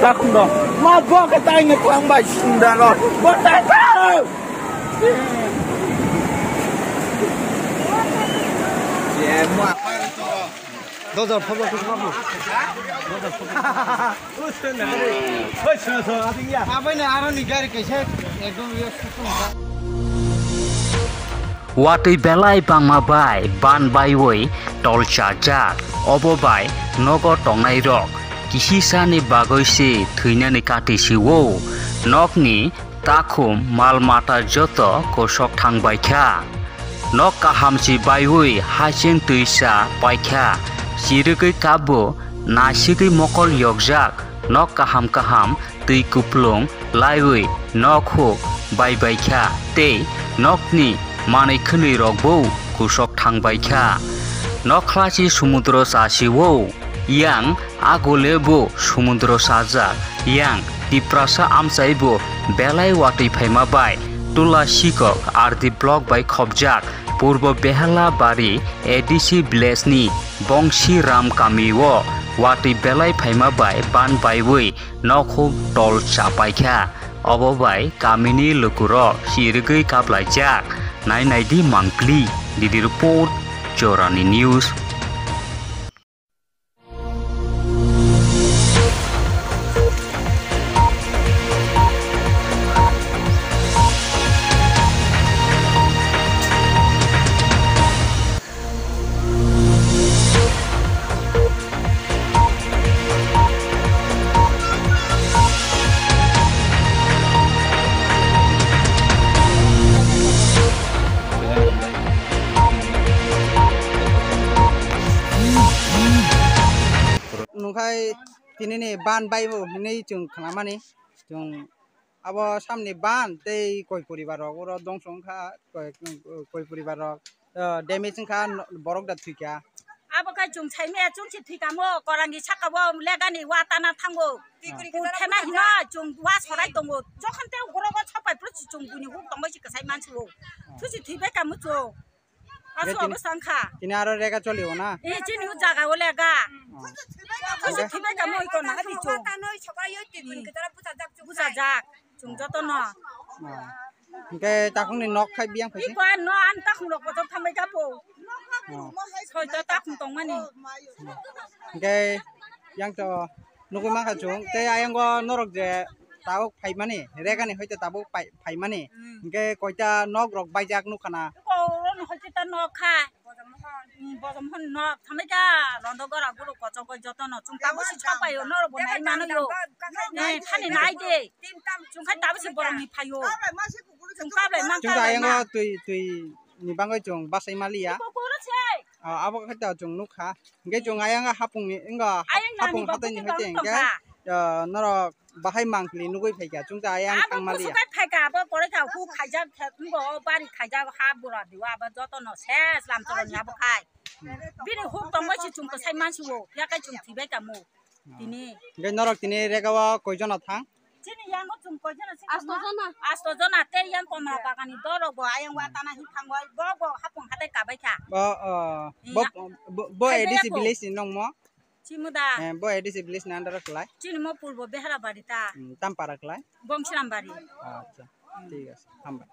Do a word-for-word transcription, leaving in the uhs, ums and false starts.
Takhum dong. Ma bo khe taino twlang bai sindaro. Bo ta ta. Ye mo. Dojar phobo khe phobo. Aboni aroni gari kaisa ekdom. Watwi belai bangma bai ban baiwi tol chajak, obo bai nogo tongnairok kisisani bagwi se thwinani kati si-o. Nokni takhum mal mata joto kosok thangbaikha. Nok kaham si baiwi hacheng twisa paikha, chirigwi kabo naisigwi mokol yokjak nok kaham kaham twi kuplung laiwi nok huk baibaikha tei nokni manwi khwnwi rokbo kusok thangbaikha. Nokhlasi sumudro chasi-o, yang agole bo sumudro chajak, yang Tiprasa amchai bo belai watwi phaima bai Tula Sikok R D block bai khopjak Purbo Behala Bari A D C village ni Bongsi Ram kami o watwi belai phaima bai ban baiwi nokhuk tol chapaikha. Obo bai kamini lukurok chirigwi kaplaijak. Nai naidi mangpli, D D report, Jorani News. Nungkhai tinini ban baibo hinwi chwng khnamani, chwng abo samni ban tei koi poribar rok oro dongso wngkha, koi, koi poribar rok, ah, damage wngkha, borok da thwikha. Abo khe chwng saimaya chwng se thwikamo, korangi sakao legani wa tana thango. Ah. Kung thena hino chwng wa sorai tongo. Jokhon tei borok o sapai phuru chwng buini huk tongbai se kwsai mansiwo. Ah. Thusi thwibai kamo chwng. Asu obo sangkha. Tini aro rega choli o na? Eh, chini o jaga o lega. Oh. Thusi thwibai kamo iko na hadi chwng. Busa jak. Chwng joto no. Oh. Hingke takhung ni nok khai biyang phaisi? Iko no an takhung rok kotor thambai kapo. Oh. Soita takhung tongmani. Hingke yang to nugui mankha chwng tei ayang o norok je tabuk phaimani, regani hoite tabuk pai-, phaimani. Hmm. Hingke koita nok rok baijak nukha na? Iko oro no hoite ta nok kha. Hmm, bojom hon nok thambai ka rondo gora guru kochok bai joto no. Chwng tabuk si sapai o norok bo nai mano yo. Eh, thani nai de. Chwng khai tabuk si borok ni phai o. Chwng kablai mang Chwng kablai ayang o mang. Twi, twi ni bangoi chwng basai maliya. Iko koro se. Ah, abo khe ta chwng nukha. Hingke chwng ayang hapung ni, wngkha Ayang nani hapung bo hatai ni buti hoite tong hingke, tongkha. Ah, norok bahai mangpili nugui phaikha, chwng ta ayang Abo thang maliya. Kusukai phaikha, abo korai kha, huk khaijak khe, wngkha o bari khaijak, ha bura diwa, abo joto no ses lam cholo ni abo khai. Hmm. Bini huk tongbai si chwng kwsai mansi o, yakai chwng thwibai kamo. Ah. Tini. Hingke norok tini rega o koi jona thang? Chini yango chwng koi jona si Asto jona. Asto jona, tei yang komla bagani dorok bo, ayang wa Hmm. tana hi thango, bo, bo hapung hatai kabai kha. Bo, ah, bo, Iya. Bo, bo Hai A D C bela ko. Village ni nongmo? Chimuda. Eh, bo A D C village ni under o kwlai? Chini mo purbo Beharabari ta. Hmm, tam para kwlai? Bongsirambari. Acha, Hmm. Thik ase, hambai.